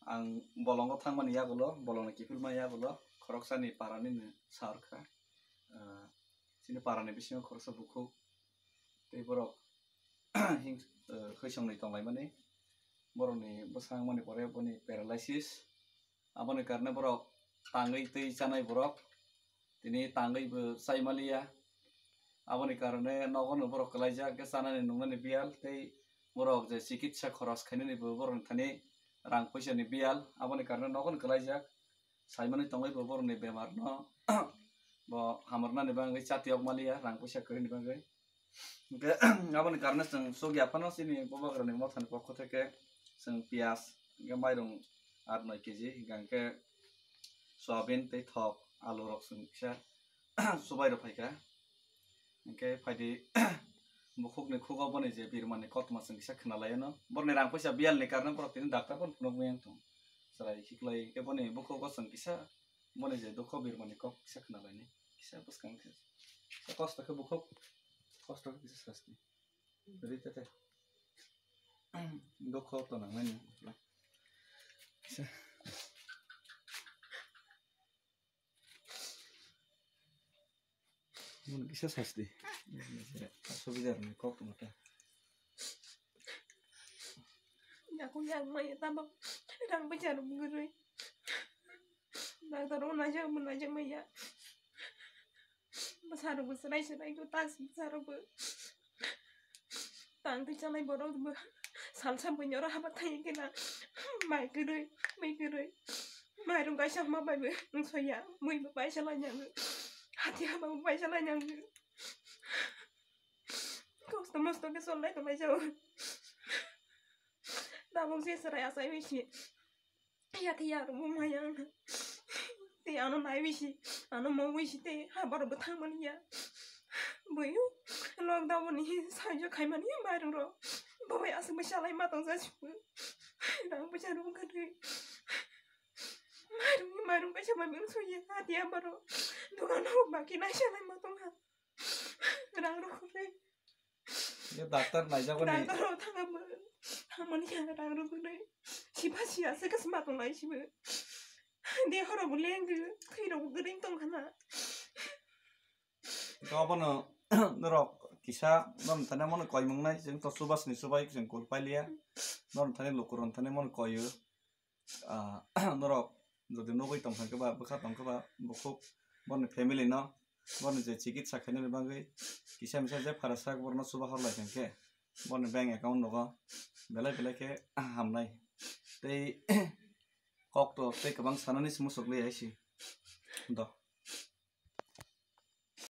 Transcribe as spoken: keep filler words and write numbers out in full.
ang bolongo thangmani yagulo, bolongni kiphilmani yagulo khoroksani parani ni sa rwkha. Ah, chini parani bisingo khoroksa bukhuk tei borok hing-, ah, khwisongni tonglaimani, borokni bwsa wngmani pore boni paralysis. Aboni karone borok tangwi twi chanai borok, tini tangwi bo chai maliya. Aboni karone nogo no borok kwlaijak, khe chanani nungnani biyal tei borok je chikitsa khoros khainani bo borokni thani rang puisa ni biyal. Aboni karone nogo no kwlaijak, saimani tongwi bo borokni bemar no bo hamrwnani bagwi chati yok maliya, rang puisa kwrwini bagwi. Hingke aboni karone chwng chukya phano chini bubagrani mothani pokho theke chwng piyaj, hingke mairung aat noi keji, hingke soyabin tei thok, alu rok chwng kisa chubai rok phaikha. Hingke phaidi bukhukni khugo boni je birmani koktma chwng kisa khwnalaiyano. Borokni rang puisa biyalni karone borok tini daktar phano phunukmaya wng thung. Chwrai khiklai hingke boni bukhugo chwng kisa boni je dukho birmani kok kisa khwnalaini. Kisa bwskang khe. Kosto khe bukhuk. Kosto khe kisa sasti. Ri tete. Dukho to nang nani. Kisa. Mun kisa sasti. Asubidar ni kok mata. Aku yang mai tabo. Rang bichar mugurui. Doctor o naijak, bo naijak maya. Bwsarokbo chwrai chwrai khe tas bwsarokbo. Tang twi chalai borok bo salsa buini oro haba thangya khe na mai kwrwi, mui kwrwi. Mairung kaisa hwnba bai bo wngsoya, mui bo paisa lainani. Hati haba bo paisa lainani. Kosto mosto khe cholnai tonglaijao. Tabuk je chwrai achai bai si. Ya tei ya rwngmung maya wngkha. Tei ano naiwi si, ano mongwi si tei habar bo thangmani ya. Bui lockdown ni saijo khaimani ya mairung rok. Bo bai aswk bai salai ma tong jasibo. Rang puisa rwng kha tei. Mairung ni mairung kaisa bai mung suya. Hati ya baro. Dogan rok baki nai salai ma tong ha. Rang rok khe. Ye doctor naijak bani. Doctor rok thangma, thangmani ya rang rok khe. Sipa siya se kasma tong lai sibo. Dehorok bo lengdi, khwirok bo gring tong khana. Ito abono norok kisa norok thani mono koimung nai, chwng to chubasni chubai chwng kul pailiya. Norok thani lukurok thani mono koio. Ah, norok jodi nugui tong kha khe ba, bwkha tong kha ba, bukhuk borni family no, borni je chikitsa khainani bagwi kisa misa je pharasa borno chuba horlai kha khe, borni bank account nogo belai belai khe hamnai. Tei kok to tei kwbang sanani se muchuk liya hai se. Do.